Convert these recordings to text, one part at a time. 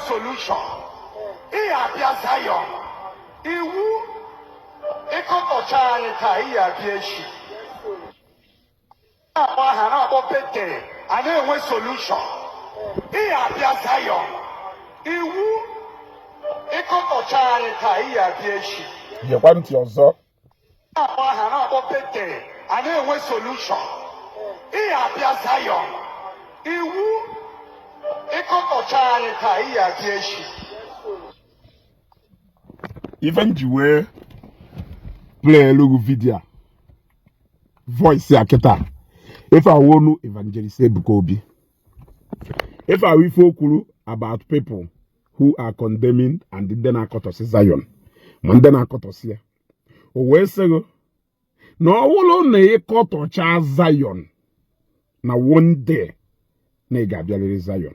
Solution. Ị abịa Zion. Iwu ịkọtọcha anyị taa, ị abịa echi. Na-akpọ aha, na-akpọ birthday, a na-enwe solution. Ị abịa Zion. Iwu ịkọtọcha anyị taa, ị abịa echi. Gekwa ntị ọzọ. Na-akpọ aha, na-akpọ birthday, a na-enwe solution. Ị abịa Zion. Iwu ịkọtọcha anyị taa, ị abịa echi. Ife m ji wee play elugu video a, voice a kịta, ife awonu Evangelist Ebuka Obi, ife awụ ife o kwuru about people who are condemning and ndị na-akọtọsị Zion, ma ndị na-akọtọsị ya. O wee sị gị na ọ bụrụ na ịkọtọcha Zion na one day na ị ga-abịarịrị Zion,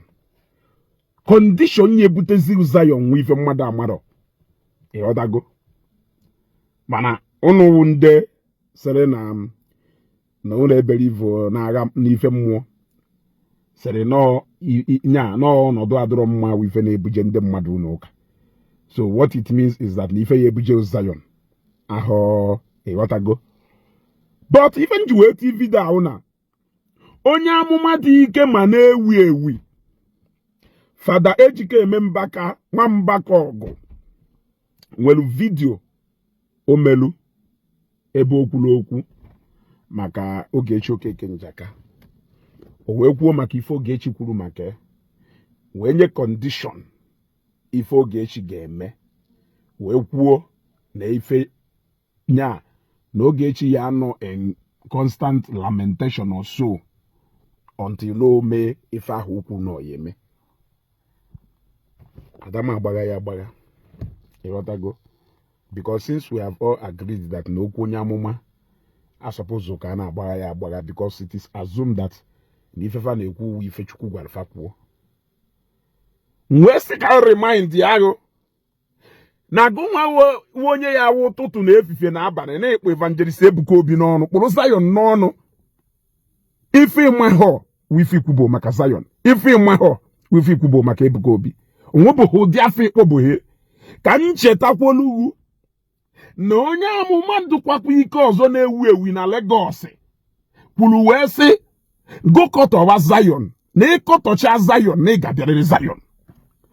condition ya ebutezi Zion nwe ife mmadụ amarọ. Ịghọtago? Mana ụnụ wụ ndị sịrị na ụlọ ebere ivo n'agha n'ife mmụọ, sịrị nọọ nya nọọ ọnọdụ adịrọ mma wụ ife na-ebuje ndị mmadụ ụlọ ụka. So what it means is that na ife ya ebuje Zion ahụ, ịghọtago? But ife m ji wee ti video ahụ na onye amụma dị ike ma na-ewi ewi, Fada Ejikeme Mbaka, nwa Mbaka ọgụ, nwere video o melu ebe o kwuru okwu maka Ogechi Okeke Njaka. O wee kwuo maka ife Ogechi kwuru maka ya, wee nye condition ife Ogechi ga-eme, wee kwuo na ife nya na Ogechi ya anọ in constant lamentation or so until o mee ife ahụ ukwu na ọ ya eme. Adama agbagha ya agbagha, ịghọtago? Because since we have all agreed that na okwu onye amụma asọpụzụ ka a na-agbagha ya agbagha, because it is assumed that na ifefa na-ekwu ife Chukwu gwara fa kwuo, wee sị ka remind ya ahụ na gụnwa nwe onye ya awụ ụtụtụ na efifie na abalị na-ekpo Evangelist Ebuka Obi n'ọnụ, kpụrụ Zion n'ọnụ. Ife ịmahọ wife ikwubo maka Zion, ife ịmahọ wife ikwubo maka Ebuka Obi, onwebụghị ụdị afọ ịkpọbụghị. Ka m chetakwolu ugwu na onye amụma dụkwakwa ike ọzọ na-ewu ewu na Lagos kwuru wee sị gụkọtọwa Zion, na ịkọtọcha Zion na ị ga-abịarịrị Zion.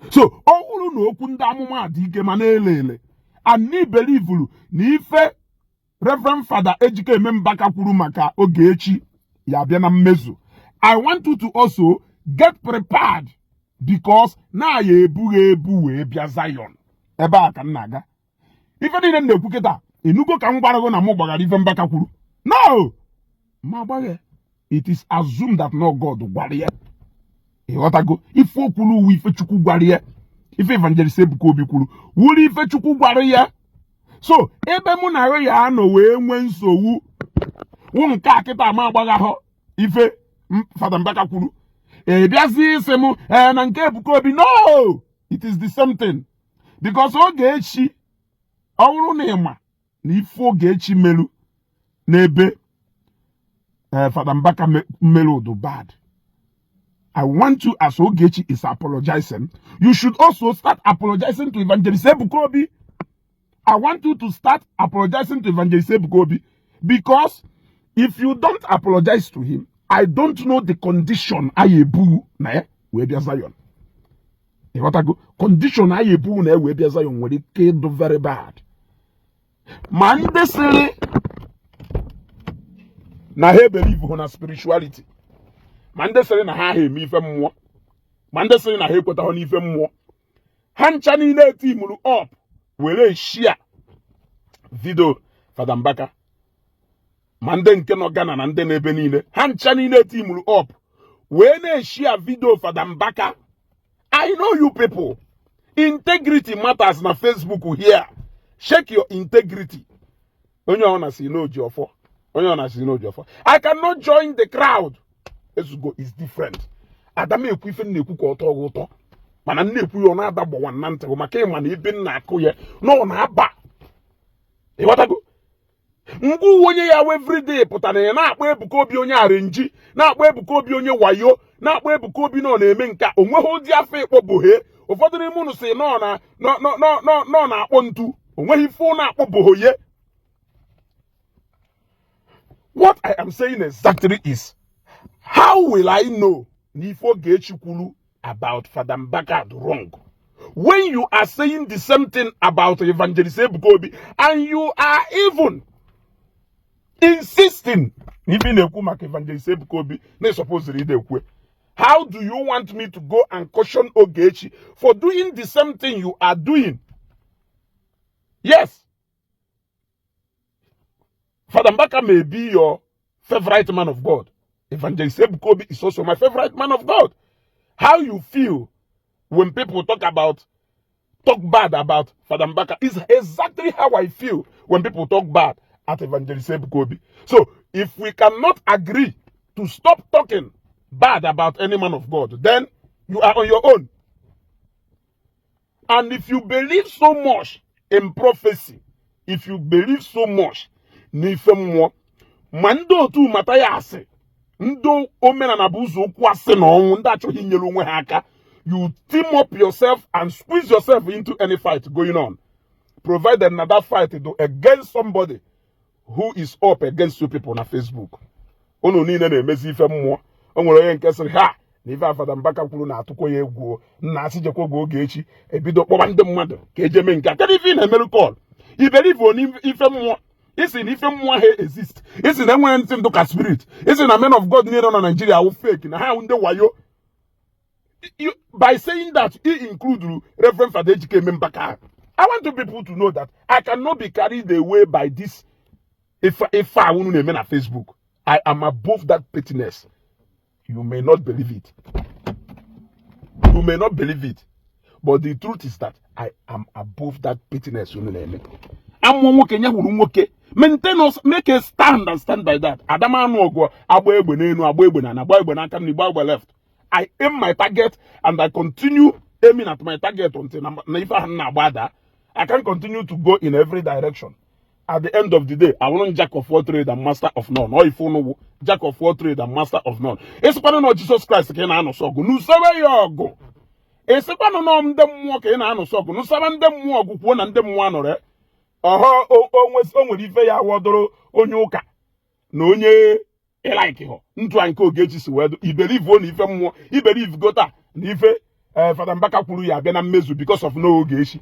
So ọ bụrụ na okwu ndị amụma dị ike ma na-ele ele and belivuru na ife Reverend Father Ejikeme Mbaka kwuru maka Ogechi ya abịa na mmezu, I want you to also get prepared, because na ya ebughị ebu wee bịa Zion. Ebe a ka m na-aga. Ife niile m na-ekwu kịta, enugo ka m gwara gị na mụ gbaghara ife Mbaka kwuru? No, ma agbaghe. It is assumed that no God gwara ya, ịghọtago? Ife o kwuru uwe ife Chukwu gwara ya, ife Evangelist Ebuka Obi kwuru wuru ife Chukwu gwara ya. So ebe mụ na ya anọ wee nwee nsogbu wụ nke a kịta ma agbaghahọ ife Fada Mbaka kwuru, ị bịazi isi m ee na nke Ebuka Obi. No, it is the same thing, because Ogechi, ọ bụrụ na ịma na ife Ogechi melu n'ebe ee Fada Mbaka melu udu bad, I want you, as Ogechi is apologizing, you should also start apologizing to Evangelist Ebuka Obi. I want you to start apologizing to Evangelist Ebuka Obi, because if you don't apologize to him, I don't know the condition I ebu na ya wee bịa Zion. Ịghọtago? Condition anyị ebu na wee bịa Zion nwere ike ịdụ very bad. Ma ndị sịrị na ha believe hụ na spirituality, ma ndị sịrị na ha eme ife mmụọ, ma ndị sịrị na ha ekwetaghị n'ife mmụọ, ha ncha niile teamuru up were share video Fada Mbaka. Ma ndị nke nọ Ghana na ndị n'ebe niile, ha ncha niile teamuru up wee na-eshare video Fada Mbaka. I know you people, integrity matters na Facebook here. Check your integrity. Onye ọ na-si n'oji ọfọ, onye ọ na-si n'oji ọfọ. I cannot join the crowd. Ezugo is different. Adam ekwu ife m na-ekwu ka ọ tọọ gị ụtọ, mana m na-ekwu ya ọ na-ada gbawa na ntị bụ maka ịma na ebe m na-akụ ya na ọ na-aba. Ịghọtago? Ngwa uwe onye ya wụ everyday pụtara ya na-akpọ Ebuka Obi onye arenji, na-akpọ Ebuka Obi onye wayo, na-akpọ Ebuka Obi na ọ na-eme nke a, onweghị ụdị afọ ịkpọ bụhe. Ụfọdụ n'ime unu si nọ na nọ na-akpọ ntu, o nweghị ife ụnụ akpọbụghị. What I am saying exactly is, how will I know na ife Ogechi kwuru about Fada Mbaka wrong when you are saying the same thing about Evangelist Ebuka Obi, and you are even insisting na ife ị na-ekwu maka Evangelist Ebuka Obi na supposed ide ekwe? How do you want me to go and caution Ogechi for doing the same thing you are doing? Yes, Father Mbaka may be your favorite man of God. Evangelist Ebuka Obi is also my favorite man of God. How you feel when people talk bad about Father Mbaka is exactly how I feel when people talk bad at Evangelist Ebuka Obi. So if we cannot agree to stop talking bad about any man of God, then you are on your own. And if you believe so much in prophecy, if you believe so much n'ife mmụọ, ma ndị otu mata ya asị, ndị omenala bụ ụzọ okwu asị na ọnwụ, ndị achọghị inyere onwe ha aka, you team up yourself and squeeze yourself into any fight going on, provided na that fight do against somebody who is up against you people na Facebook. Unu niile na-emezi ife mmụọ. O nwere onye nke sịrị ha na ife Fada Mbaka kwuru na-atụkwa ya egwu, nna asị jekwa oge Ogechi ebido kpọba ndị mmadụ ka eje mee nke a. Kedu ife ị na-emerụ call iberibe ife mmụọ? Isi na ife mmụọ ha exist, isi na enwere ntị ndụ ka spirit, isi na men of God niile nọ na Nigeria awụ fake, na ha awụ ndị wayo. By saying that, he include Reverend Father Ejike Mbaka. I want you people to know that I cannot be carried away by this if I unu na-eme na Facebook. I am above that pettiness. You may not believe it. You may not believe it. But the truth is that I am above that pettiness unu na-eme. Amụọ nwoke nye hụrụ nwoke, maintain us, make a stand and stand by that. Adama anụ ọgụ agba egbe n'elu, agba egbe na agba egbe n'aka nri, gba egbe left. I aim my target and I continue aiming at my target until na ife ahụ na-agba ada. I can continue to go in every direction. At the end of the day, I want jack of all trade and master of none. Or if unu jack of all trade and master of none. Esikwanụ na Jesus Christ ka ị na-anụsọ ọgụ, n'usoro ya ọgụ. Esikwanụ na ndị mmụọ ka ị na-anụsọ ọgụ, n'usoro ndị mmụọ ọgụ. Kwuo na ndị mmụọ anọrọ ọhọ. O nwere ife ya wọdụrụ onye ụka na onye ịlike họ ntụ a nke Ogechi si wee dụ iberive na ife mmụọ, iberive gota na ife Fada Mbaka kwuru ya abịa na mmezu because of no Ogechi.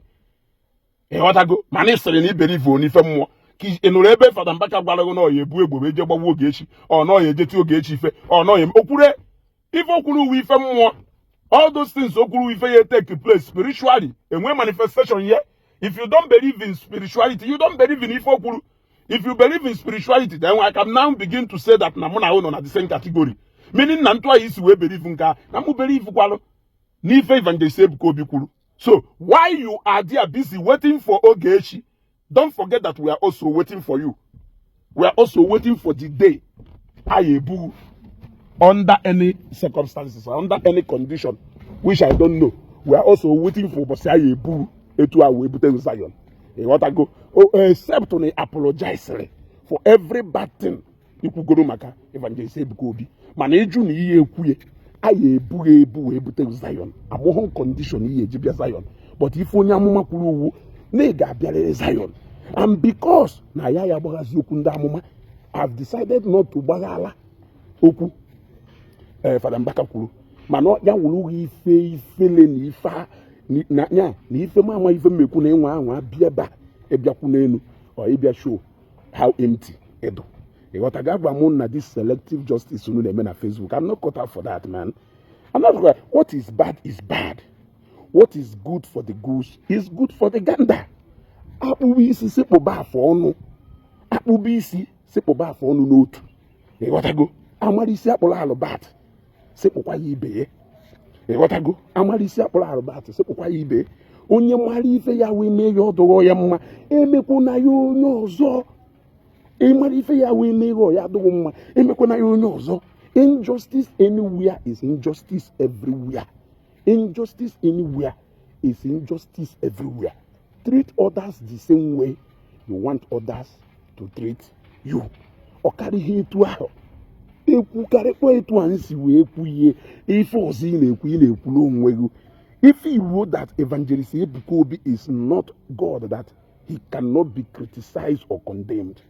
Ịghọtago? Mana ị sịrị na iberive n'ife mmụọ ka ị nụrụ ebe Fada Mbaka gwara gị na ọ ya ebu egbe wee jee gbagbuo Ogechi, ọ na ọ ya ejeti Ogechi ife, ọ na ọ ya okwure ife okwuru uwe ife mmụọ. All those things okwuru ife ya take place spiritually, enwe manifestation ye. If you don't believe in spirituality, you don't believe in ife okwuru. If you believe in spirituality, then I can now begin to say that na mụ na unu na the same category, meaning na ntụ anyị isi wee believe nke a na mụ believe kwalụ n'ife Evangelist Ebuka Obi kwuru. So while you are there busy waiting for Ogechi, don't forget that we are also waiting for you. We are also waiting for the day anyị ebu under any circumstances, under any condition which I don't know. We are also waiting for ụbọchị anyị ebu etu a wee bute Zion. Ịghọtago? Except na apologize for every bad thing ikwugoro maka Evangelist Ebuka Obi, mana ịjụ na ihe ekwuye, anyị ebughị ebu wee bute Zion. Amụghị condition ihe eji bịa Zion, but ife onye amụma kwuru uwu na ị ga-abịarịrị Zion. And because na ya ya agbaghazi okwu ndị amụma, I've decided not to gbaghala okwu ee Fada Mbaka kwuru, mana ya wuru ife ifele na ife na ya na ife ma ama ife mmekwu na ịnwa anwa abịa ebe a ịbịakwu n'elu or ịbịa show how empty ịdụ. Ịghọtago? Agwa m na this selective justice unu na-eme na Facebook, I'm not cut out for that, man. I'm not cut. What is bad is bad. What is good for the goose is good for the gander. Akpụba isi sekpụba afọ ọnụ, akpụba isi sekpụba afọ ọnụ n'otu. Ịghọtago? Amara isi akpụrụ alụbat, sekpụkwa ya ibe ya. Ịghọtago? Amara isi akpụrụ alụbat, sekpụkwa ya ibe ya. Onye mara ife ya wee mee ya ọdụghọ ya mma, emekwana ya onye ọzọ. Ịmara ife ya wee mee ya adịghị mma, emekwana ya onye ọzọ. Injustice anywhere is injustice everywhere. Injustice anywhere is injustice everywhere. Treat others the same way you want others to treat you. Ọ karịghị etu ahụ ekwukarịkwa etu a nsi wee kwu ihe. Ife ọzọ ị na-ekwu, ị na-ekwuru onwe gị. If he wrote that Evangelist Ebuka Obi is not God, that he cannot be criticized or condemned,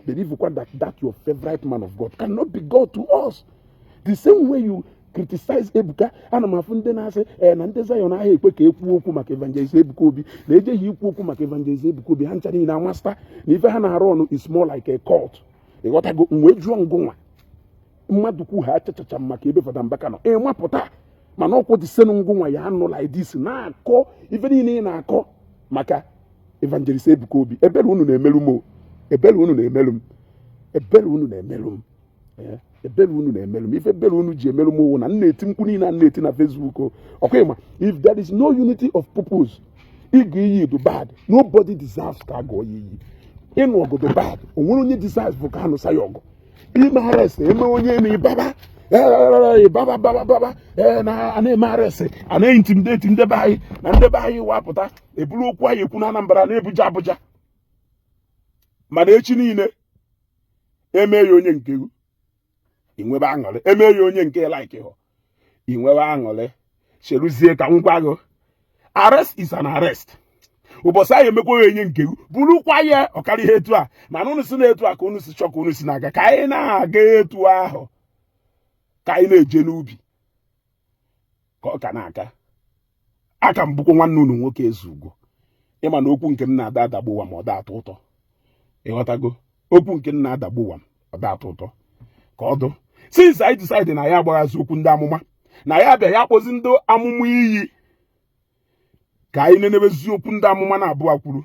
believe that your favorite man of God cannot be God to us. The same way you criticize Ebuka, ana m afụ ndị na-asị ee na ndị Zion ahụ ekwe ka ekwu okwu maka Evangelist Ebuka Obi, na ejeghị ikwu okwu maka Evangelist Ebuka Obi, ha ncha niile amasta na ife ha na-arụ ọnụ is more like a cult. Ịghọtago? M wee jụọ ngụnwa mmadụ kwu ha achachacha maka ebe Fada Mbaka nọ ịmapụta, mana ọkwụ dị senu ngụnwa ya anụ like this na-akọ ife niile ị na-akọ maka Evangelist Ebuka Obi. Ebere unu na-emerụ m o, ebere unu na-emerụ m, ebere unu na-emerụ m. Ee, ebere unu na-emerụ m. Ife ebere unu ji emerụ m owu na m na-eti mkpu niile a m na-eti na Facebook o. Ọkwa ịma, if there is no unity of purpose, ịgụ iyi do bad. Nobody deserves ka a gụọ ya iyi. Ịnụ ọgụ do bad. O nwere onye deserves bụ ka anụsa ya ọgụ. Ime arrest, eme onye na ịbaba ịbaba baba baba ee na a na-eme arrest, a na-intimidate ndebe anyị na ndebe anyị wapụta eburu okwu anyị ekwu na Anambra na-ebuja Abuja. Mana echi niile eme ya onye nke gị, inwebe aṅụrị. Eme ya onye nke like họ, inwebe aṅụrị. Cheruzie ka m gwa gị, arrest is an arrest. Ụbọchị anyị emekwa ya onye nke gị, burukwa ya ọkara ihe etu a. Mana unu si na etu a ka unu si chọ ka unu si na-aga, ka anyị na-aga etu ahụ, ka anyị na-eje n'ubi ka ọ ka na-aga. Aka m bụkwa nwanne unu nwoke Ezeugo. Ịma na okwu nke m na-ada adagbu ụwa ma ọ da atọ ụtọ. Ịghọtago? Okwu nke m na-adagbu ụwa m, ọ da atọ ụtọ ka ọ dụ. Since anyị decide na ya agbaghazi okwu ndị amụma, na ya bịa ya kpọzi ndị amụma iyi, ka anyị nenebezi okwu ndị amụma na-abụọ kwuru.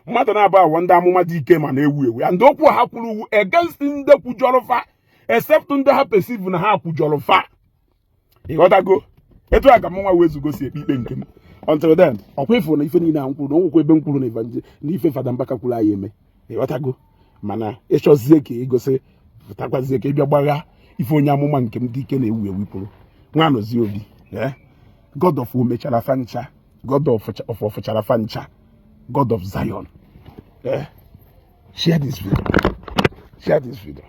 Mmadụ na-abụ awọ ndị amụma dị ike ma na-ewu ewu ya, ndị okwu ha kwuru wu against ndị kwujọrọ fa, except ndị ha perceive na ha kwujọrọ fa. Ịghọtago? Etu a ka m nwa Ezeugo si ekpe ikpe nke m. Until then, ọkwa ịfụ na ife niile a m kwuru na onwekwa ebe m kwuru na evangel na ife Fada Mbaka kwuru anyị eme. Ịghọtago? Mana ịchọzie ka ịgosi pụtakwazie ka ịbịa gbagha ife onye amụma nke m dị ike na-ewu ewu kwuru, nwa obi. God of omechara fancha, God of ọfụchara fancha, God of Zion. Share this video, share this video.